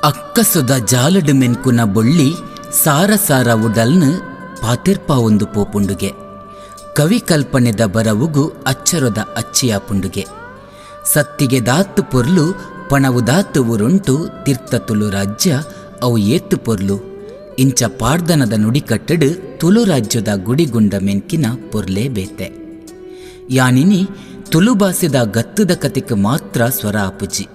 ಅಕ್ಕಸೊದ ಜಾಲಡು ಮೆನ್ಕುನ ಬೊಳ್ಳಿ ಸಾರ ಸಾರ ಉಡಲ್ನು ಪಾತೆರ್ಪಾವೊಂದು ಪೋಪುಂಡುಗೆ. ಕವಿ ಕಲ್ಪನೆದ ಬರವುಗು ಅಚ್ಚರೊದ ಅಚ್ಚಿಯಾಪುಂಡುಗೆ. ಸತ್ತಿಗೆ ದಾತ್ ಪೊರ್ಲು ಪಣವುದಾತ್ ಉರುಂಟು ತಿರ್ತ ತುಳು ರಾಜ್ಯ ಅವು ಏತ್ ಪೊರ್ಲು ಇಂಚ ಪಾಡ್ದನದ ನುಡಿಕಟ್ಟಡು ತುಳು ರಾಜ್ಯದ ಗುಡಿಗುಂಡ ಮೆನ್ಕಿನ ಪೊರ್ಲೇ ಬೇತೆ. ಯಾನಿನಿ ತುಳು ಬಾಸೆದ ಗತ್ತುದ ಕತೆಕ್ ಮಾತ್ರ ಸ್ವರ ಆಪುಜಿ.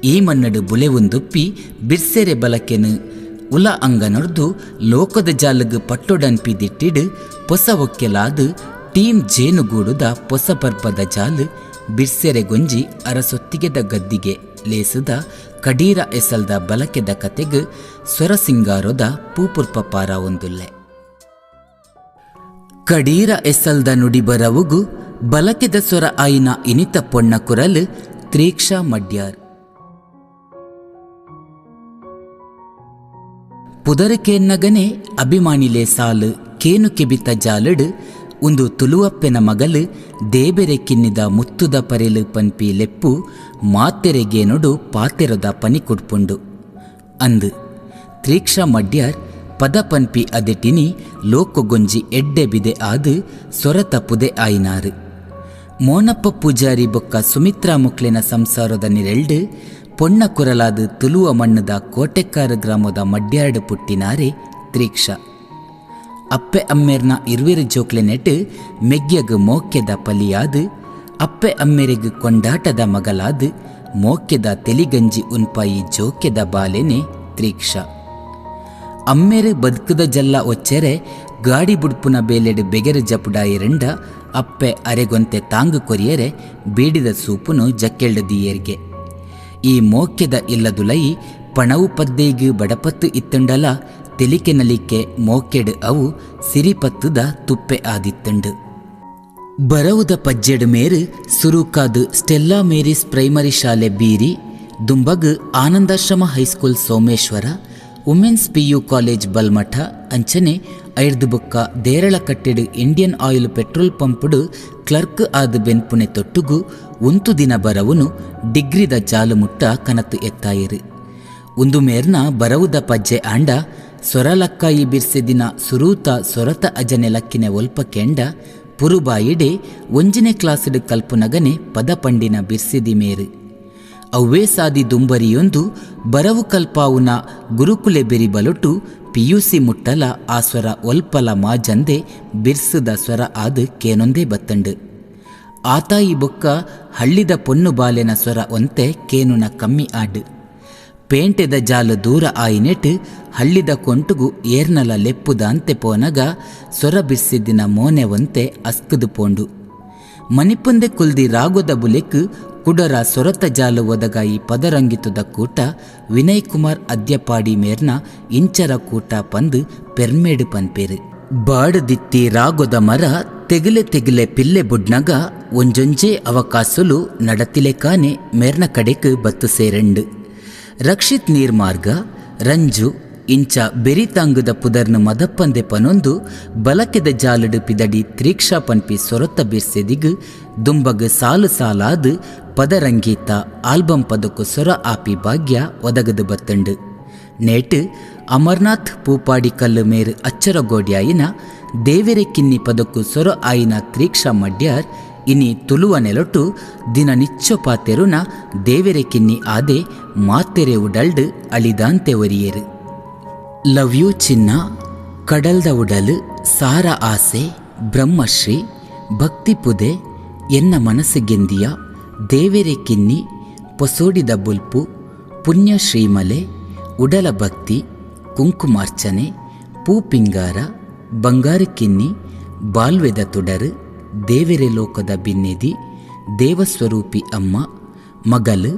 ಈ ಮನ್ನಡು ಬುಲೆವುಂದುಪ್ಪಿ ಬಿರ್ಸೆರೆ ಬಲಕೆನು ಉಲ ಅಂಗನೊರ್ದು ಲೋಕದ ಜಾಲಗ್ ಪಟ್ಟೊಡನ್ಪಿ ದಿಟ್ಟಿಡು ಪೊಸ ಒಕ್ಕೆಲಾದ್ ಟೀಮ್ ಜೇನುಗೂಡುದ ಪೊಸ ಪರ್ಬದ ಜಾಲು ಬಿರ್ಸೆರೆ ಗೊಂಜಿ ಅರಸೊತ್ತಿಗೆದ ಗದ್ದಿಗೆ ಲೇಸುದ ಕಡೀರ ಎಸಲ್ದ ಬಲಕೆದ ಕತೆಗ್ ಸ್ವರಸಿಂಗಾರೊದ ಪೂಪುರ್ಪ ಪಾರ ಒಂದುಲ್ಲೆ. ಕಡೀರ ಎಸಲ್ದ ನುಡಿ ಬರವುಗು ಬಲಕೆದ ಸ್ವರ ಆಯಿನ ಇನಿತ ಪೊಣ್ಣ ಕುರಲ್ ತ್ರೀಕ್ಷಾ ಮಡ್ಯಾರ್. ಪುದರಿಕೆನ್ನಗನೆ ಅಭಿಮಾನಿಲೆ ಸಾಲು ಕೇನು ಕೆಬಿತ ಜಾಲಡು ಒಂದು ತುಳುವಪ್ಪೆನ ಮಗಲು ದೇಬೆರೆ ಕಿನ್ನಿದ ಮುತ್ತುದ ಪರೆಲು ಪನ್ಪಿ ಲೆಪ್ಪು ಮಾತೆರೆಗೇನೊಡು ಪಾತೆರದ ಪನಿ ಕೊಡ್ಪುಂಡು ಅಂದು ತ್ರೀಕ್ಷಾ ಮಡ್ಯಾರ್ ಪದ ಪನ್ಪಿ ಅದೆಟಿನಿ ಲೋಕೊಗೊಂಜಿ ಎಡ್ಡೆ ಬಿದೆ ಆದು ಸೊರತ ಪುದೆ ಆಯಿನಾರು. ಮೋನಪ್ಪ ಪೂಜಾರಿ ಬೊಕ್ಕ ಸುಮಿತ್ರಾ ಮುಕ್ಲೆನ ಸಂಸಾರದ ನಿರೆಲ್ಡು ಪೊಣ್ಣ ಕುರಲಾದ ತುಲುವ ಮಣ್ಣದ ಕೋಟೆಕ್ಕಾರ ಗ್ರಾಮದ ಮಡ್ಯಾರ್ಡು ಪುಟ್ಟಿನಾರೆ ತ್ರೀಕ್ಷಾ. ಅಪ್ಪೆ ಅಮ್ಮೇರ್ನ ಇರ್ವೆರು ಜೋಕ್ಲೆನೆಟ್ ಮೆಗ್ಯಗ್ ಮೋಕ್ಯದ ಪಲಿಯಾದು ಅಪ್ಪೆ ಅಮ್ಮೆರೆಗ್ ಕೊಂಡಾಟದ ಮಗಲಾದು ಮೋಕ್ಯದ ತೆಲಿಗಂಜಿ ಉನ್ಪಾಯಿ ಜೋಕ್ಯದ ಬಾಲೆನೆ ತ್ರೀಕ್ಷಾ. ಅಮ್ಮೇರು ಬದುಕದ ಜಲ್ಲ ಒಚ್ಚೆರೆ ಗಾಡಿ ಬುಡ್ಪುನ ಬೇಲೆಡು ಬೆಗೆರು ಜಪುಡಾಯಿರಂಡ ಅಪ್ಪೆ ಅರೆಗೊಂತೆ ತಾಂಗು ಕೊರಿಯರೆ ಬೀಡಿದ ಸೂಪುನು ಜಕ್ಕೆಲ್ಡು ದಿಯೇರ್ಗೆ. ಈ ಮೋಕ್ಯದ ಇಲ್ಲದುಲೈ ಪಣವು ಪದ್ದೇಗ್ ಬಡಪತ್ತು ಇತ್ತಂಡಲ ತೆಲಿಕೆ ನಲಿಕೆ ಮೋಕೆಡು ಅವು ಸಿರಿಪತ್ತುದ ತುಪ್ಪೆ ಆದಿತ್ತಂಡು. ಬರವುದ ಪಜ್ಜೆಡು ಮೇರು ಸುರುಕಾದು ಸ್ಟೆಲ್ಲಾ ಮೇರಿಸ್ ಪ್ರೈಮರಿ ಶಾಲೆ ಬೀರಿ, ದುಂಬಗ್ Anandashrama high school Someshwara, women's PU college Balmath, ಅಂಚನೆ ಐರ್ದು ಬೊಕ್ಕ ದೇರಳಕಟ್ಟೆಡು ಇಂಡಿಯನ್ ಆಯಿಲ್ ಪೆಟ್ರೋಲ್ ಪಂಪುಡು ಕ್ಲರ್ಕ್ ಆದ ಬೆನ್ಪುಣೆ ತೊಟ್ಟುಗು ಒಂದು ದಿನ ಬರವುನು ಡಿಗ್ರಿದ ಜಾಲು ಮುಟ್ಟ ಕನತು ಎತ್ತಾಯಿರು. ಒಂದು ಮೇರ್ನ ಬರವುದ ಪಜ್ಜೆ ಆಂಡ ಸೊರಲಕ್ಕಾಯಿ ಬಿರ್ಸೆದಿನ ಸುರೂತ ಸೊರತ ಅಜನೆ ಲಕ್ಕಿನ ಒಲ್ಪ ಕೆಂಡ ಪುರುಬಾಯಿಡೆ ಒಂಜಿನೇ ಕ್ಲಾಸ್ಡ್ ಕಲ್ಪುನಗನೆ ಪದ ಪಂಡಿನ ಬಿರ್ಸಿದಿ ಮೇರು. ಅವ್ವೇ ಸಾದಿ ದುಂಬರಿಯೊಂದು ಬರವು ಕಲ್ಪಾವುನ ಗುರುಕುಲೆ ಬೆರಿ ಬಲೊಟು ಪಿಯುಸಿ ಮುಟ್ಟಲ ಆ ಸ್ವರ ಒಲ್ಪಲ ಮಾಜಂದೆ ಬಿರ್ಸುದ ಸ್ವರ ಆದು ಕೇನೊಂದೇ ಬತ್ತಂಡು. ಆತಾಯಿ ಬೊಕ್ಕ ಹಳ್ಳಿದ ಪೊನ್ನು ಬಾಲೆನ ಸ್ವರ ಒಂತೆ ಕೇನುನ ಕಮ್ಮಿ ಆಡು. ಪೇಂಟೆದ ಜಾಲು ದೂರ ಆಯಿನೆಟ್ ಹಳ್ಳಿದ ಕೊಂಟುಗು ಏರ್ನಲ ಲೆಪ್ಪುದಾಂತೆ ಪೋನಗ ಸೊರ ಬಿರ್ಸಿದ್ದಿನ ಮೋನೆ ಒಂತೆ ಅಸ್ಕುದು ಪೋಂಡು. ಮನಿಪುಂದೆ ಕುಲ್ದಿ ರಾಗೋದ ಬುಲೆಕ್ ಕುಡರ ಸೊರತ ಜಾಲು ಒದಗಾಯಿ ಪದರಂಗಿತುದ ಕೂಟ ವಿನಯ್ ಕುಮಾರ್ ಅದ್ಯಪಾಡಿ ಮೇರ್ನ ಇಂಚರ ಕೂಟ ಪಂದು ಪೆರ್ಮೇಡು ಪನ್ಪೇರು. ಬಾಡುದಿತ್ತಿ ರಾಗೊದ ಮರ ತೆಗಲೆ ತೆಗಲೆ ಪಿಲ್ಲೆ ಬುಡ್ನಗ ಒಂಜೊಂಜೇ ಅವಕಾಸುಲು ನಡತಿಲೆಕಾನೆ ಮೇರ್ನ ಕಡೆಕ್ ಬತ್ತು ಸೇರಂಡು. ರಕ್ಷಿತ್ ನೀರ್ಮಾರ್ಗ ರಂಜು ಇಂಚ ಬೆರಿತಾಂಗುದ ಪುದರ್ನು ಮದಪ್ಪಂದೆ ಪನೊಂದು ಬಲಕೆದ ಜಾಲಡು ಪಿದಡಿ ತ್ರೀಕ್ಷಾ ಪನ್ಪಿ ಸೊರತ ಬಿರ್ಸೆದಿಗ್ ದುಂಬಗ್ ಸಾಲು ಸಾಲಾದು ಪದರಂಗೀತ ಆಲ್ಬಂ ಪದಕು ಸೊರ ಆಪಿ ಭಾಗ್ಯ ಒದಗದು ಬತ್ತಂಡು. ನೇಟು ಅಮರ್ನಾಥ್ ಪೂಪಾಡಿ ಕಲ್ಲು ಮೇರು ಅಚ್ಚರಗೋಡ್ಯಾಯಿನ ದೇವೆರೆ ಕಿನ್ನಿ ಪದಕು ಸೊರ ಆಯಿನ ತ್ರೀಕ್ಷಾ ಮಡ್ಯಾರ್ ಇನಿ ತುಳುವ ನೆಲೊಟು ದಿನ ನಿಚ್ಚೊ ಪಾತೆರುನ ದೇವೆರೆ ಕಿನ್ನಿ ಆದೆ ಮಾತೆರೆ ಉಡಲ್ಡು ಅಳಿದಾಂತೆ ಒರಿಯೇರು. ಲವ್ you ಚಿನ್ನ, ಕಡಲ್ದ ಉಡಲು, ಸಾರ ಆಸೆ, ಬ್ರಹ್ಮಶ್ರೀ, ಭಕ್ತಿ ಪುದೆ, ಎನ್ನ ಮನಸ್ಸು ಗೆಂದಿಯ, ದೇವೆರೆ ಕಿನ್ನಿ, ಪೊಸೋಡಿದ ಬುಲ್ಪು, ಪುಣ್ಯ ಶ್ರೀಮಲೆ, ಉಡಲ ಭಕ್ತಿ, ಕುಂಕುಮಾರ್ಚನೆ, ಪೂಪಿಂಗಾರ, ಬಂಗಾರು ಕಿನ್ನಿ, ಬಾಲ್ವೆದ ತುಡರು, ದೇವೆರೆ ಲೋಕದ ಬಿನ್ನೆದಿ, ದೇವಸ್ವರೂಪಿ ಅಮ್ಮ, ಮಗಲು,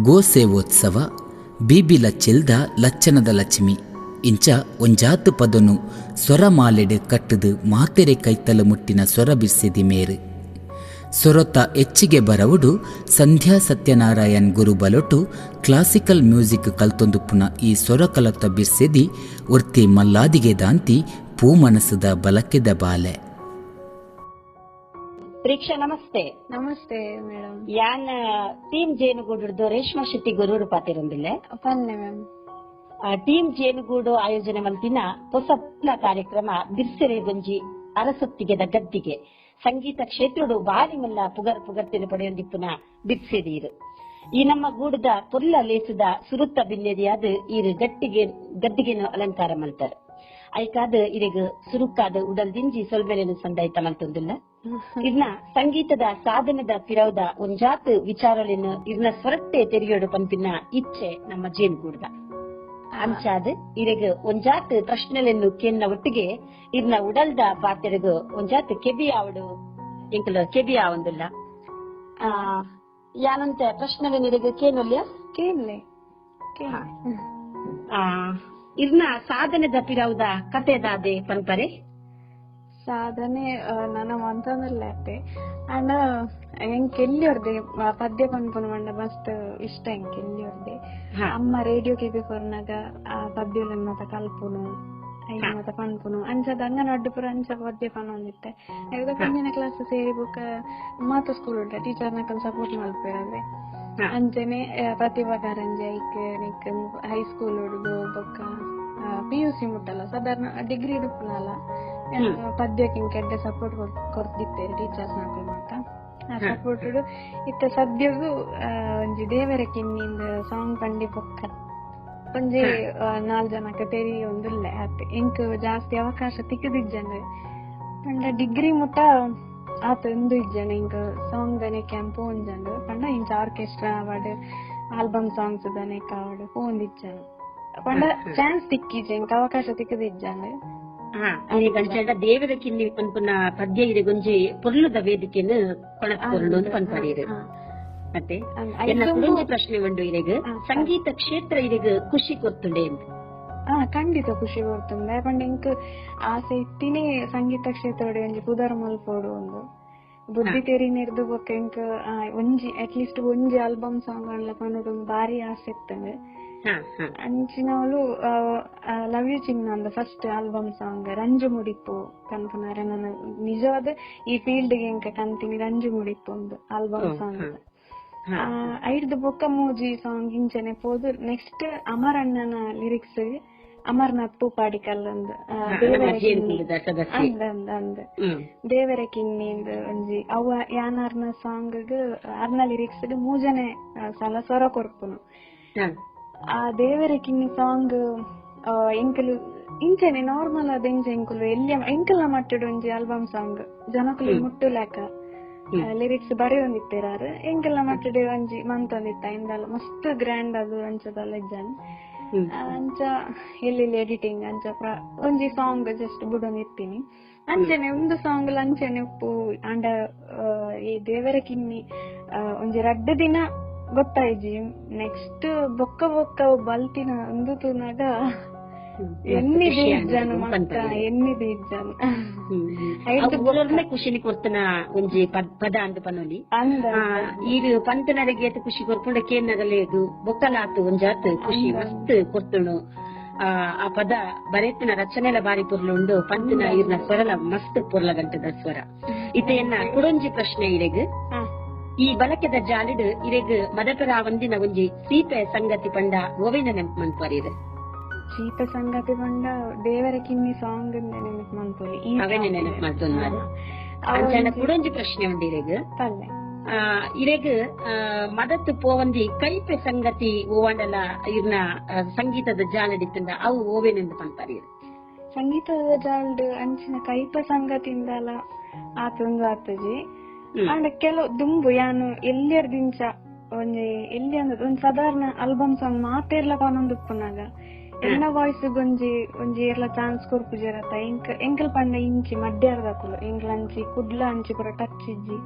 ಗೋಸೇವೋತ್ಸವ, ಬೀಬಿ ಲಚ್ಚಿಲ್ದ ಲಚ್ಚನದ ಲಕ್ಷ್ಮಿ ಇಂಚ ಒಂಜಾತು ಪದನು ಸ್ವರಮಾಲೆಡು ಕಟ್ಟದು ಮಾತೆರೆ ಕೈತಲು ಮುಟ್ಟಿನ ಸ್ವರ ಬಿರ್ಸಿದಿ ಮೇರು. ಸೊರತ ಹೆಚ್ಚಿಗೆ ಬರವುಡು ಸಂಧ್ಯಾ ಸತ್ಯನಾರಾಯಣ್ ಗುರು ಬಲೊಟು ಕ್ಲಾಸಿಕಲ್ ಮ್ಯೂಸಿಕ್ ಕಲ್ತೊಂದುಪ್ಪುನ ಈ ಸೊರ ಕಲತ ಬಿರ್ಸೆದಿ ಒರ್ತಿ ಮಲ್ಲಾದಿಗೆ ದಾಂತಿ ಪೂಮನಸದ ಬಲಕೆದ ಬಾಲೆ. ಪ್ರೀಕ್ಷಾ ನಮಸ್ತೆ. ನಮಸ್ತೆ ಮೇಡಮ್. ಯಾನ್ ಟೀಮ್ ಜೇನುಗೂಡುರ್ದು ರೇಷ್ಮಾ ಶೆಟ್ಟಿ ಗುರೂರು ಪಾತಿರೊಂದಿಲ್ಲೆ. ಪನ್ನೆ ಮ್ಯಾಮ್. ಟೀಮ್ ಜೇನುಗೂಡು ಆಯೋಜನೆ ಮಲ್ತಿನ ಹೊಸ ಕಾರ್ಯಕ್ರಮ ಬಿರ್ಸೆರೆ ಗೊಂಜಿ ಅರಸೊತ್ತಿಗೆದ ಗದ್ದಿಗೆ ಸಂಗೀತ ಕ್ಷೇತ್ರಡು ಬಾರಿ ಮಲ್ಲ ಪುಗರ್ ಪುಗರ್ತಿನ ಪಡೆಯೊಂದಿಪ್ಪುನ ಬಿರ್ಸೆದೀರು. ಈ ನಮ್ಮ ಗೂಡದ ಪೊರ್ಲ ಲೇಸದ ಸುರುತ್ತ ಬಿನ್ನೆದಿಯಾದ ಈರು ಗಟ್ಟಿಗೆ ಗದ್ದಿಗೆನು ಅಲಂಕಾರ ಮಲ್ತಾರೆ. ಐಕಾದ ಇರೆಗ್ ಸುರುಕಾದ ಉಡಲ್ ದಿಂಜಿ ಸೊಲ್ಮೆಲೆನು ಸಂದಾಯ್ತ ಮಲ್ತೊಂದಿಲ್ಲ. ಇರ್ನ ಸಂಗೀತದ ಸಾಧನದ ಪಿರೌದ ಒಂಜಾತ್ ವಿಚಾರಲೆನು ಇರ್ನ ಸ್ವರಟ್ಟೆ ತೆರಿಯೋಡು ಪನ್ಪಿನ ಇಚ್ಛೆ ನಮ್ಮ ಜೇನುಗೂಡದ. ಅಂಚಾದ ಇರೆಗ್ ಒಂಜಾತ್ ಪ್ರಶ್ನೆಲೆನ್ನು ಕೆನ್ನ ಒಟ್ಟಿಗೆ ಇರ್ನ ಉಡಲ್ದ ಪಾತೆರೆಗ್ ಒಂಜಾತ್ ಕೆಬಿ ಆವಡು ಎಂಕಲ ಕೆಬಿ ಆವೊಂದಿಲ್ಲ. ಯಾನಂತೆ ಪ್ರಶ್ನೆಲೆನ್ ಇರೆಗ್ ಕೇನೊಲ್ಯ ಕೇನ್ಲೆ. ಇರ್ನ ಸಾಧನೆದ ಪಿರೌದ ಕತೆ ದಾದೆ ಪನ್ಪರೆ? ಸಾಧನೆ ನನ ಮಂತಂದಲ್ಲ ಅತ್ತೆ ಅಂಡ ಎಂಕ್ ಎಲ್ಲಿಯೊರ್ದೆ ಪದ್ಯ ಪನ್ಪುನ ಪಂಡ ಮಸ್ತ್ ಇಷ್ಟ ಎಂಕ್ ಎಲ್ಲಿಯೊರ್ದೆ. ಅಮ್ಮ ರೇಡಿಯೋ ಕೆಬಿ ಕೊರ್ನಾಗ ಆ ಪದ್ಯಲೆನ್ ಮಾತ ಕಲ್ಪುನು ಐನ್ ಮಾತ ಪನ್ಪುನು ಅಂಚದ ಅಂಗನವಾಡಿ ಪೂರ ಅಂಚ ಪದ್ಯ ಪನೊಂದಿತ್ತೆ. ಐದ ಒಂಜನೇ ಕ್ಲಾಸ್ ಸೇರಿ ಬೊಕ್ಕ ಮಾತ ಸ್ಕೂಲ್ ಉಂಟ ಟೀಚರ್ ನಕಲ್ ಸಪೋರ್ಟ್ ಮಲ್ಪೆರೆ. ಅಂಚನೆ ಪ್ರತಿಭಾ ಕಾರಂಜಿ ಐಕ್ ನೆಕ್ ಹೈಸ್ಕೂಲ್ ಹುಡುಗು ಬೊಕ್ಕ PUC ಮುಟ್ಟಲ್ಲ ಸಾಧಾರಣ ಡಿಗ್ರಿ ಇಡುಪುನಲ್ಲ ಪದ್ಯಕ್ಕೆ ಎಡ್ಡೆ ಸಪೋರ್ಟ್ ಕೊರ್ದಿತ್ತೇರು ಟೀಚರ್ಸ್ ನಕಲ್ ಮಾತ. ಆ ಸಪೋರ್ಟ್ ಇತ್ತ ಸದ್ಯಗು ಒಂಜಿ ದೇವರ ಕಿನ್ನಿಂದ ಸಾಂಗ್ ಪಂಡಿ ಬೊಕ್ಕ ಒಂಜಿ 4 ಜನಕ್ಕೆ ತೆರಿಯೊಂದುಲ್ಲೆ ಆತೆ. ಎಂಕ್ ಜಾಸ್ತಿ ಅವಕಾಶ ತಿಕ್ಕದಿಜ್ಜಂಡ್ ಪಂಡ ಡಿಗ್ರಿ ಮುಟ್ಟ ಆತ ಉಂದು ಇಜ್ಜಂಡ್ ಎಂಕ್ ಸಾಂಗ್ ದನೆ ಕ್ಯಾಂಪ್ ಪೋಂಜಂಡ್ ಪಂಡ ಇಂಚ ಆರ್ಕೆಸ್ಟ್ರಾ ಆವಡ್ ಆಲ್ಬಮ್ ಸಾಂಗ್ಸ್ ದನೆಕ್ ಆವಡ್ ಪೋಂದಿಜ್ಜಂಡ್ ಪಂಡ ಚಾನ್ಸ್ ತಿಕ್ಕಿಜೆ ಎಂಕ್ ಅವಕಾಶ ತಿಕ್ಕದಿಜ್ಜಂಡ್. ದೇವರ ಕಿನ್ನಿ ಪನ್ಪುನ ಪದ್ಯ ಇರೆಗೊಂಜಿ ಪೊರ್ಲುದ ವೇದಿಕೆಯನ್ನು ಕೊಣತ್ಕೊರ್ಲು ಪನ್ಪರೀರು. ಮತ್ತೆ ಎನ್ನ ಪ್ರಶ್ನೆ ಉಂಡು ಇರೆಗ್, ಸಂಗೀತ ಕ್ಷೇತ್ರ ಇರೆಗ್ ಖುಷಿ ಕೊರ್ತುಂಡೆ? ಖಂಡಿತ ಖುಷಿ ಕೊರ್ತುಂಡೆ. ಪಂಡ ಎಂಕ್ ಆಸೆ ಇತ್ತಿನೇ ಸಂಗೀತ ಕ್ಷೇತ್ರ ಒಂಜಿ ಪುದರ್ ಮಲ್ಪೊಡು ಒಂದು ಬುದ್ಧಿ ತೆರಿನೆರ್ದು ಬೊಕ್ಕ ಎಂಕ್ ಒಂಜಿ ಅಟ್ಲೀಸ್ಟ್ ಒಂಜಿ ಆಲ್ಬಮ್ ಸಾಂಗ್ ಅನ್ಲ ಪನೊಡು ಬಾರಿ ಆಸೆ ಇತ್ತಂಡ್. ಅಂಚಿನವಳು ಲವ್ you ಚಿನ್ನ ಅಂದ first album song Ranju ಮುಡಿಪು ಪನ್ಪುನಾರೆ ನನ್ನ ನಿಜವಾದ ಈ ಫೀಲ್ಡ್ ಗೆ ಎಂಕ ಕಂತೀನಿ ರಂಜು ಮುಡಿಪು ಒಂದು ಆಲ್ಬಮ್ ಸಾಂಗ್. ಐಡ್ದು ಬೊಕ್ಕ ಮೂಜಿ ಸಾಂಗ್ ಇಂಚನೆ ಪೋದು ನೆಕ್ಸ್ಟ್ ಅಮರಣ್ಣನ ಲಿರಿಕ್ಸ್ ಅಮರ್ನಾಥ್ ಪೂಪಾಡಿಕಲ್ ಅಂದ್ ಅಂದ್ ಅಂದ್ ದೇವರ ಕಿನ್ನಿ ಒಂಜಿ ಅವ ಯಾನಾರ್ನ ಸಾಂಗ್ ಅರ್ನ ಲಿರಿಕ್ಸ್ ಮೂಜನೆ ಸಲ ಸ್ವರ ಕೊರ್ಪುನು. ಆ ದೇವರ ಕಿನ್ನಿ ಸಾಂಗ್ ಎಂಕಲು ಇಂಚನೆ ನಾರ್ಮಲ್ ಆದ ಇಂಚ ಎಂಕುಲು ಎಲ್ಲಿ ಎಂಕಲ್ನ ಮಟ್ಟಡ್ ಒಂಜಿ ಆಲ್ಬಮ್ ಸಾಂಗ್ ಜನಕುಲು ಮುಟ್ಟುಲಾಕ ಲಿರಿಕ್ಸ್ ಬರೆಯೊಂದಿತ್ತೇರಾರು ಎಂಕಲ್ನ ಮಟ್ಟಡ್ ಒಂಜಿ ಮಂತೊಂದಿತ್ತ ಇಂದಲ್ಲ ಮಸ್ತ್ ಗ್ರ್ಯಾಂಡ್ ಅದು ಅಂಚದಲ್ಲ ಇಜ್ಜಾನ್ ಅಂಚ ಎಲ್ಲೆಲ್ಲಿ ಎಡಿಟಿಂಗ್ ಅಂಚ ಒಂಜಿ ಸಾಂಗ್ ಜಸ್ಟ್ ಬುಡೊಂದಿತ್ತೀನಿ. ಅಂಚನೆ ಒಂದು ಸಾಂಗ್ ಅಂಚನೆ ಉಪ್ಪು ಅಂಡ ಈ ದೇವರ ಕಿನ್ನಿ ಒಂಜಿ ರಡ್ಡ್ ದಿನ ಗೊತ್ತಾಯ್ಜಿ. ನೆಕ್ಸ್ಟ್ ಬೊಕ್ಕ ಬೊಕ್ಕ ಬಲ್ತಿನ ಒಂದು ತೂನಾಗ ಎನ್ನಿದೆ ಇಜ್ಜಾನು ಮಕ್ಕ ಎನ್ನಿದೆ ಇಜ್ಜಾನು ಖುಷಿನಿ ಕೊರ್ತನ ಒಂಜಿ ಪದ ಅಂದ್ ಪನೊಲಿ. ಈರು ಪಂತನರಿಗೆ ಖುಷಿ ಕೊರ್ಪುಂಡ ಕೇನ್ನಗಲೇಗು ಬೊಕ್ಕಲಾತು ಒಂಜಾತ್ ಖುಷಿ ಮಸ್ತ್ ಕೊರ್ತುಣು. ಆ ಪದ ಬರೆತಿನ ರಚನೆಲ ಬಾರಿ ಪೊರ್ಲುಂಡು ಪಂತಿನ ಈರ್ನ ಸ್ವರಲ ಮಸ್ತ್ ಪೊರ್ಲ ಗಂಟದ ಸ್ವರ. ಇತೆಯನ್ನ ಕುಡೊಂಜಿ ಪ್ರಶ್ನೆ ಇರೆಗ್, ಈ ಬಲಕೆದ ಜಾಲಿಡ್ ಇರೆಗ್ ಮದಪರ ಒಂದಿನ ಒಂಜಿ ಸೀತೆ ಸಂಗತಿ ಪಂಡ ಓವೇನ ನೆನಪು ಮನ್ಪರೀರು? ಚೀಪ ಸಂಗತಿ ಪಂಡ ದೇವರ ಕಿನ್ನಿ ಸಾಂಗ್ ನೆನಪು ಮನ್ಪೊಲಿ ಅವೇನೆ ನೆನಪು ಮಲ್ತೊನ್ನಾರು. ಅಂಚಾನ ಕುಡೊಂಜಿ ಪ್ರಶ್ನೆ ಉಂಡು ಇರೆಗ್, ಇರೆಗ್ ಮದತ್ ಪೋವಂದಿ ಕೈಪೆ ಸಂಗತಿ ಓವಂಡಲ ಇರ್ನ ಸಂಗೀತದ ಜಾಲಡಿತ್ತಂಡ ಅವು ಓವೇನೆಂದು ಪನ್ಪರೀರು? ಸಂಗೀತದ ಜಾಲ್ಡ್ ಅಂಚಿನ ಕೈಪ ಸಂಗತಿಯಿಂದಲ ಆತೊಂದು ಆತಜಿ. ಅಂಡ ಕೆಲವು ದುಂಬು ಯಾನು ಎಲ್ಲಿಯರ್ದಿಂಚ ಒಂಜಿ ಎಲ್ಲಿ ಅಂದ್ರೆ ಒಂದ್ ಸಾಧಾರಣ ಆಲ್ಬಮ್ ಸಾಂಗ್ ಮಾತೇರ್ಲ ಪನೊಂದು ಉಪ್ಪುನಾಗ ಎನ್ನ ವಾಯ್ಸ್ ಒಂಜಿ ಒಂಜಿ ಏರ್ಲ ಚಾನ್ಸ್ ಕೊರ್ಪುಜೆರತ. ಎಂಕಲ್ ಪಂಡ ಇಂಚಿ ಮಡ್ಯಾರ್ದಕುಲು ಎಂಕ್ಲ ಅಂಚಿ ಕುಡ್ಲ ಅಂಚಿ ಪೂರ ಟಚ್ ಇಜ್ಜಿ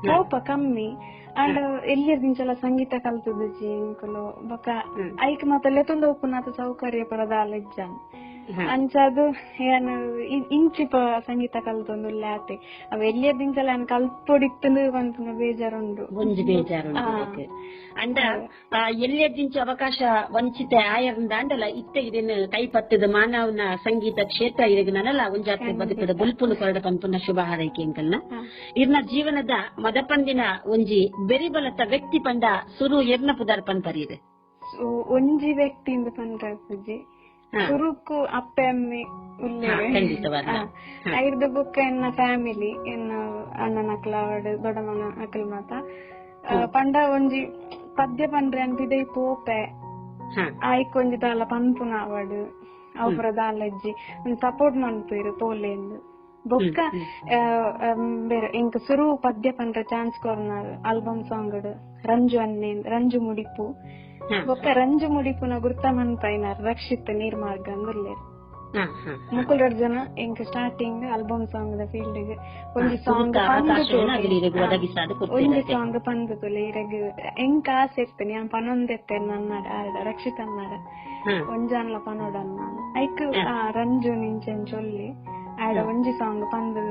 ಕೋಪ ಕಮ್ಮಿ. ಅಂಡ್ ಎಲ್ಲಿಯರ್ದಿಂಚಲ ಸಂಗೀತ ಕಲ್ತುದುಜಿ ಎಂಕುಲು ಬೊಕ್ಕ ಐಕ್ ಮಾತ ಲೆತೊಂದು ಉಪ್ಪುನಾತ ಸೌಕರ್ಯ ಪೂರ ದಾಲ ಇಜ್ಜಾನ್. ಅಂಚಾದ್ ಯಾನ್ ಇಂಚಿ ಸಂಗೀತ ಕಲ್ತೊಂದುಲ್ಲೆ ಆತೆ ಅವ್ ಎಲ್ಲಿಯರ್ದಿಂಚಲ ಯಾನ್ ಕಲ್ಪೊಡಿತ್ತುಂದು ಪನ್ಪುನ ಬೇಜಾರುಂಡು ಒಂಜಿ ಬೇಜಾರುಂಡು. ಅಂಡ ಎಲ್ಲಿಯರ್ದಿಂಚ ಅವಕಾಶ ವಂಚಿತ ಆಯರ್ಂದ ಅಂಡಲ ಇತ್ತೆ ಇದನ್ನು ಕೈ ಪತ್ತದ ಮಾನವನ ಸಂಗೀತ ಕ್ಷೇತ್ರ ಇರೆಗ್ ನನಲ ಒಂಜಾತ್ರೆ ಬದುಕದ ಬುಲ್ಪುನು ಕೊರಡ ಪನ್ಪುನ ಶುಭ ಹಾರೈಕೆ ಅಂಕಲ್ನ. ಇರ್ನ ಜೀವನದ ಮದಪಂದಿನ ಒಂಜಿ ಬೆರಿಬಲತ ವ್ಯಕ್ತಿ ಪಂಡ ಸುರು ಎರ್ನ ಪುದರ್ ಪನ್ಪರೀರು? ಒಂಜಿ ವ್ಯಕ್ತಿಯಿಂದ ಪಂಡ್ರೆ ಪೂಜೆ ಸುರುಕು ಅಪ್ಪೆ ಅಮ್ಮೆ ಉಲ್ಲೇರು ಐರ್ದ ಬೊಕ್ಕ ಎನ್ನ ಫ್ಯಾಮಿಲಿ ಎನ್ನ ಅಣ್ಣನ ಅಕ್ಲಾವಡ್ ದೊಡ್ಡಮ್ಮನ ಅಕಲ್ ಮಾತ ಪಂಡ ಒಂಜಿ ಪದ್ಯ ಪಂಡ್ರೆ ಅನ್ಪಿದೆ ಪೋಪೆ ಆಯ್ಕ್ ಒಂಜಿ ದಾಲ ಪನ್ಪುನ ಆವಡ್ ಅವು ದಾಲ ಇಜ್ಜಿ ಒಂಜಿ ಸಪೋರ್ಟ್ ಮನ್ಪುವೆರ್ ಪೋಲೆಂದ್. ಬೊಕ್ಕ ಬೇರೆ ಎಂಕ್ ಸುರು ಪದ್ಯ ಪಂಡ್ರೆ ಚಾನ್ಸ್ ಕೊರ್ನಾರ್ ಆಲ್ಬಮ್ ಸಾಂಗ್ ರಂಜು ಅನ್ನೆ ರಂಜು ಮುಡಿಪು. ಬೊಕ್ಕ ರಂಜು ಮುಡಿಪುನ ಗುರ್ತ ಮನ್ಪೈನಾರ್ ರಕ್ಷಿತ್ ನೀರ್ಮಾರ್ಗ ಅಂದುಲ್ಲೇರ್. ಮುಕುಲ್ ರಡ್ಡ್ ಜನ ಎಂಕ್ ಸ್ಟಾರ್ಟಿಂಗ್ ಆಲ್ಬಮ್ ಸಾಂಗ್ ದ ಫೀಲ್ಡ್ ಗ್ ಒಂಜಿ ಸಾಂಗ್ ಒಂಜಿ ಸಾಂಗ್ ಪಂದ್ ತುಲೆ ಇರೆಗ್ ಎಂಕ್ ಆಸೆ ಇತ್ತೇನೆ ಯಾನ್ ಪನೊಂದೆತ್ತೆ ನನ್ನಡ ಆರ್ಡ ರಕ್ಷಿತ್ ಅನ್ನಾಡ ಒಂಜಾನ್ಲ ಪನೊಡನ್ನ ಐಕ್ ರಂಜು ನಿಂಚೆನ್ ಚೊಲ್ಲಿ ಆಡ ಒಂಜಿ ಸಾಂಗ್ ಪಂದ್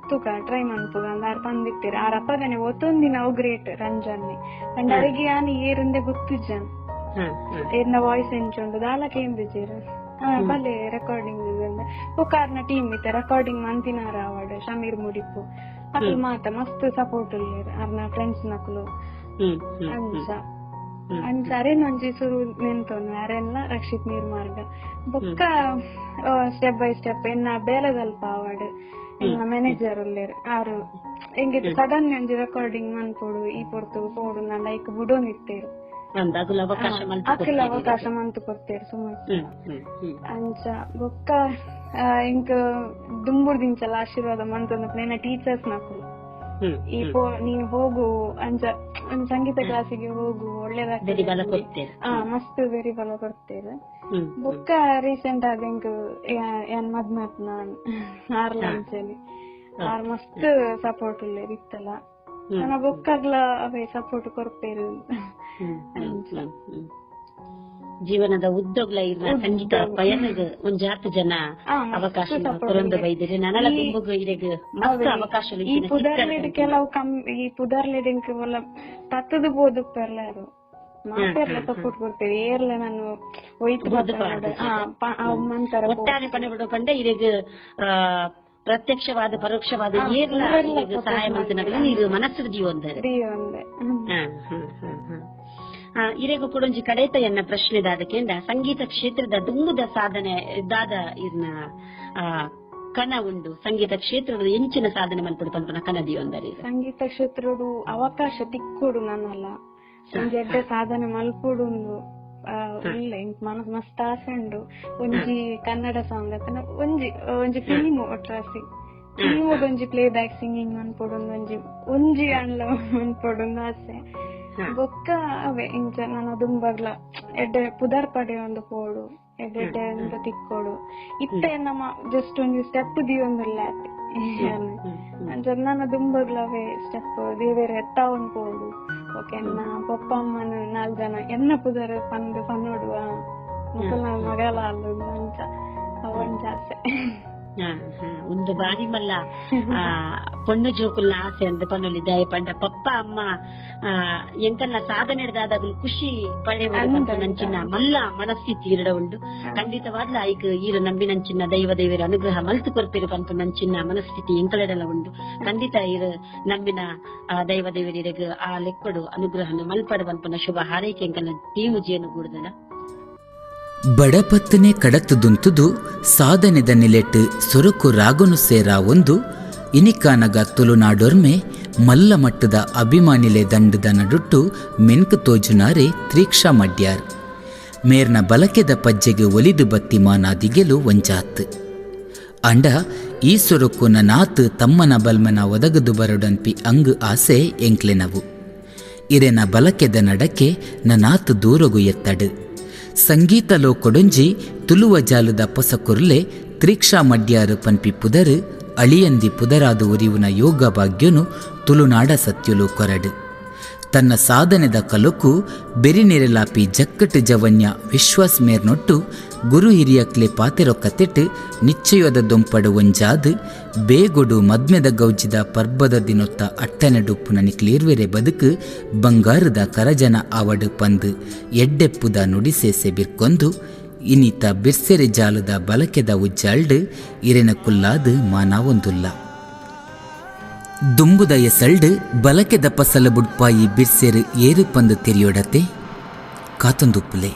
ತೂಕ ಟ್ರೈ ಮನ್ಪುಗ ಅಂದ್ ಆರ್ ಪಂದಿತ್ತೆರ್. ಆರ್ ಅಪ್ಪಗನೆ ಒತ್ತೊಂದಿನ ಅವು ಗ್ರೇಟ್ ರಂಜನ್ನೆ ಪಂಡ ಅರೆಗೆ ಯಾನ್ ಏರಿಂದೆ ಗೊತ್ತಿಜ್ಜಾನ್ ಏರ್ನ ವಾಯ್ಸ್ ಎಂಚುಂಡು ದಾಲ ಕೇಂದಿಜೆರ್. ಬಲೆ ರೆಕಾರ್ಡಿಂಗ್ ಬೊಕ್ಕ ಆರ್ನ ಟೀಮ್ ಇತ್ತೆ ರೆಕಾರ್ಡಿಂಗ್ ಮಂತಿನಾರ ಆವಡ್ ಶಮೀರ್ ಮುಡಿಪು ಅಕುಲು ಮಾತ ಮಸ್ತ್ ಸಪೋರ್ಟ್ ಉಲ್ಲೆರ್ ಆರ್ನ ಫ್ರೆಂಡ್ಸ್ ನಕುಲು. ಅಂಚ ಅಂಚ ಅರೇನ್ ಒಂಜಿ ಸುರು ನೆಂತೊನ್ನು ಅರೆನ್ಲ ರಕ್ಷಿತ್ ನೀರ್ಮಾರ್ಗ. ಬೊಕ್ಕ ಸ್ಟೆಪ್ ಬೈ ಸ್ಟೆಪ್ ಎನ್ನ ಬೇಲೆದಲ್ಪ ಆವಡ್ ಎನ್ನ ಮ್ಯಾನೇಜರ್ ಉಲ್ಲೆರ್ ಆರು ಎಂಗಿತ್ ಸಡನ್ ಒಂಜಿ ರೆಕಾರ್ಡಿಂಗ್ ಮನ್ಪೊಡು ಈ ಪೊರ್ತು ಪೋಡು ನಂಡ ಐಕ್ ಬುಡೊಂದಿತ್ತೆರ್ ಅಕುಲು ಅವಕಾಶ ಮಂತು ಕೊರ್ತೆರ್ ಸುಮಾರು. ಅಂಚ ಬೊಕ್ಕ ಎಂಕ್ ದುಂಬುರ್ದಿಂಚಲ ಆಶೀರ್ವಾದ ಮಂತೊಂದು ಎನ್ನ ಟೀಚರ್ಸ್ ನಕುಲು ಈ ನೀನ್ ಹೋಗು ಅಂಚ ಸಂಗೀತ ಕ್ಲಾಸಿಗೆ ಹೋಗು ಒಳ್ಳೇದಾಗ್ತದೆ ಮಸ್ತ್ ಬೆರಿ ಬಲ ಕೊಡ್ತೇವೆ. ಬೊಕ್ಕ ರೀಸೆಂಟ್ ಆದ್ ಎಂಕ್ ಏನ್ ಮದ್ಮೆ ಆರ್ಲ ಅಂಚೆನೆ ಆರ್ ಮಸ್ತ್ ಸಪೋರ್ಟ್ ಉಲ್ಲೆರ್ ಇತ್ತಲ್ಲ ನನ್ನ ಬೊಕ್ಕಗ್ಲ ಅವೇ ಸಪೋರ್ಟ್ ಕೊರ್ಪೇರು. ಜೀವನದ ಉದ್ದೋಗ್ಲ ಇರ್ನ ಸಂಗೀತ ಪಯಣಗ್ ಒಂಜಾತ್ ಜನ ಅವಕಾಶ ಕೊರೊಂದು ಬೈದಿರಿ. ನನಲ ದುಂಬುಗು ಇರೆಗ್ ಮಸ್ತ್ ಅವಕಾಶ ಈ ಪುದರ್ಲೆಡ್ ಕೆಲವು ಈ ಪುದರ್ಲೆಡ್ ಎಂಕ್ ಒಲ್ಲ ತತ್ತದು ಪೋದುಪ್ಪೆರ್ಲಾರು ಮಾತೆರ್ಲ ಸಪೋರ್ಟ್ ಕೊಡ್ತೇವೆ ಏರ್ಲ ನಾನು ಒಯ್ತು ಒಟ್ಟಾರೆ ಪಣಬಿಡು ಪಂಡ ಇರೆಗ್ ಪ್ರತ್ಯಕ್ಷವಾದ ಪರೋಕ್ಷವಾದ ಏರ್ಲ ಸಹಾಯ ಮಲ್ತಿನಗಲ ಇದು ಮನಸ್ಸು ಜೀವೊಂದರೆ. ಇರೆಗೂ ಕೂಡ ಒಂಜಿ ಕಡೇತ ಎನ್ನ ಪ್ರಶ್ನೆ ದಾದಕೇಂಡ ಸಂಗೀತ ಕ್ಷೇತ್ರದ ದುಂಬುದ ಸಾಧನೆ ದಾದ ಇರ್ನ ಕನ ಉಂಡು ಸಂಗೀತ ಕ್ಷೇತ್ರದ ಎಂಚಿನ ಸಾಧನೆ ಮಲ್ಪಡು ಪನ್ಪುನ ಕನ ದಿಯೊಂದರೆ. ಸಂಗೀತ ಕ್ಷೇತ್ರೋಡು ಅವಕಾಶ ತಿಕ್ಕೊಡು ನಾನಲ್ಲ ಒಂಜಿ ಎಡ್ಡೆ ಸಾಧನೆ ಮಲ್ಪೊಡು ಇಲ್ಲ ಎಂಕ್ ಮನಸ್ ಮಸ್ತ್ ಆಸೆ ಉಂಡು. ಒಂಜಿ ಕನ್ನಡ ಸಾಂಗ್ ಅತ್ತನ ಒಂಜಿ ಒಂಜಿ ಫಿಲ್ಮ್ ಒಟ್ರಾಸಿ ಫಿಲ್ಮ್ ಒಂಜಿ ಪ್ಲೇ ಬ್ಯಾಕ್ ಸಿಂಗಿಂಗ್ ಮನ್ಪೊಡು ಒಂಜಿ ಒಂಜಿ ಅನ್ಲ ಮನ್ಪೊಡು ಆಸೆ. ಬೊಕ್ಕ ಅವೇ ಇಂಚ ನಾನು ದುಂಬಗ್ಲ ಎಡ್ಡೆ ಪುದರ್ ಪಡೆಯೊಂದು ಪೋಡು ಎಡ್ಡೆ ಎಡ್ಡೆ ಅಂತ ತಿಕ್ಕೋಡು ಇತ್ತೆ ನಮ್ಮ ಜಸ್ಟ್ ಒಂಜಿ ಸ್ಟೆಪ್ ದಿಯೊಂದುಲ್ಲ ಅಂಚ ನನ್ನ ದುಂಬಗ್ಲ ಅವೇ ಸ್ಟೆಪ್ ದೇವೇರ್ ಎತ್ತಾವೊಂದು ಪೋಡು. ಓಕೆ ಎನ್ನ ಪಪ್ಪ ಅಮ್ಮನ ನಾಲ್ ಜನ ಎನ್ನ ಪುದರ್ ಪಂದ್ ಪನ್ನೋಡುವ ಮೊದಲ ಮಗಲ ಅಲ್ಲ ಅಂಚ ಅವೊಂಜಿ ಆಸೆ. ಒಂದು ಬಾರಿ ಮಲ್ಲ ಪೊಣ್ಣು ಜೋಕುಲ್ನ ಆಸೆ ಅಂದ್ ಪನ್ನೊಲಿ ದಾಯ ಪಂಡ ಪಪ್ಪ ಅಮ್ಮ ಎಂಕಲ್ನ ಸಾಧನೆ ದಾದಾಗಲು ಖುಷಿ ಪಡೆಯುವ ಮಲ್ಲ ಮನಸ್ಥಿತಿ ಇರಡ ಉಂಡು. ಖಂಡಿತವಾದ್ಲ ಐಕ್ ಈರ ನಂಬಿನಂಚಿನ ದೈವ ದೇವರ ಅನುಗ್ರಹ ಮಲ್ತು ಕೊರ್ಪೇರು ಪನ್ಪು ನಂಚಿನ ಮನಸ್ಥಿತಿ ಎಂಕಲೆಡಲ ಉಂಡು. ಖಂಡಿತ ಇರ ನಂಬಿನ ದೈವ ದೇವರಿಗ ಆ ಲೆಕ್ಕಡು ಅನುಗ್ರಹನ ಮಲ್ಪಡ ಪನ್ಪುನ ಶುಭ ಹಾರೈಕೆ ಎಂಕಲ್ನ ಟೀಮು ಜೇನು ಗೂಡುದನ. ಬಡಪತ್ತನೆ ಕಡತುದುಂತುದು ಸಾಧನೆದ ನಿಲೆಟ್ ಸೊರಕು ರಾಗುನು ಸೇರ ಒಂದು ಇನಿಕಾನಗ ತುಳುನಾಡೊರ್ಮೆ ಮಲ್ಲ ಮಟ್ಟದ ಅಭಿಮಾನಿಲೆ ದಂಡದ ನಡುಟ್ಟು ಮೆನ್ಕು ತೋಜುನಾರೆ ತ್ರೀಕ್ಷಾ ಮಡ್ಯಾರ್ ಮೇರ್ನ ಬಲಕೆದ ಪಜ್ಜೆಗೆ ಒಲಿದು ಬತ್ತಿ ಮಾನಾದಿಗೆಲು ವಂಚಾತ್ ಅಂಡ ಈ ಸೊರಕು ನನಾತ್ ತಮ್ಮನ ಬಲ್ಮನ ಒದಗದು ಬರಡನ್ಪಿ ಅಂಗು ಆಸೆ ಎಂಕ್ಲೆನವು. ಇರೆನ ಬಲಕೆದ ನಡಕೆ ನನಾತ್ ದೂರಗು ಎತ್ತಡು. ಸಂಗೀತ ಲೋಕೊಡೊಂಜಿ ತುಳುವ ಜಾಲದ ಪೊಸಕುರ್ಲೆ ತ್ರೀಕ್ಷಾ ಮಡ್ಯಾರು ಪನ್ಪಿ ಪುದರು ಅಳಿಯಂದಿ ಪುದರಾದ ಉರಿವುನ ಯೋಗ ಭಾಗ್ಯನು ತುಳುನಾಡ ಸತ್ಯುಲು ಕೊರಡು. ತನ್ನ ಸಾಧನೆದ ಕಲುಕು ಬೆರಿನೆರೆಲಾಪಿ ಜಕ್ಕಟ್ಟು ಜವನ್ಯ ವಿಶ್ವಾಸ್ ಮೇರ್ನೊಟ್ಟು ಗುರು ಹಿರಿಯಕ್ಲೆ ಪಾತೆರೊಕ್ಕತೆಟ್ಟು ನಿಶ್ಚಯದ ದೊಂಪಡು ಒಂಜಾದು ಬೇಗೊಡು ಮದ್ಮೆದ ಗೌಜಿದ ಪರ್ಬದ ದಿನೊತ್ತ ಅಟ್ಟನೆಡುಪ್ಪುನ ನಿಕ್ಲೇರ್ವೆರೆ ಬದುಕು ಬಂಗಾರದ ಕರಜನ ಆವಡು ಪಂದು ಎಡ್ಡೆಪ್ಪುದ ನುಡಿಸೇಸೆ ಬಿರ್ಕೊಂದು ಇನಿತ ಬಿರ್ಸೆರೆ ಜಾಲದ ಬಲಕೆದ ಉಜ್ಜಾಲ್ಡು ಇರೆನ ಕುಲ್ಲಾದು ಮಾನಾವೊಂದುಲ್ಲ. ದುಂಬುದ ಎಸಲ್ಡು ಬಲಕೆದ ಪಸಲ ಬುಡ್ಪಾಯಿ ಬಿರ್ಸೆರು ಏರು ಪಂದು ತೆರಿಯೊಡತೆ ಕಾತೊಂದುಪ್ಪುಲೆ.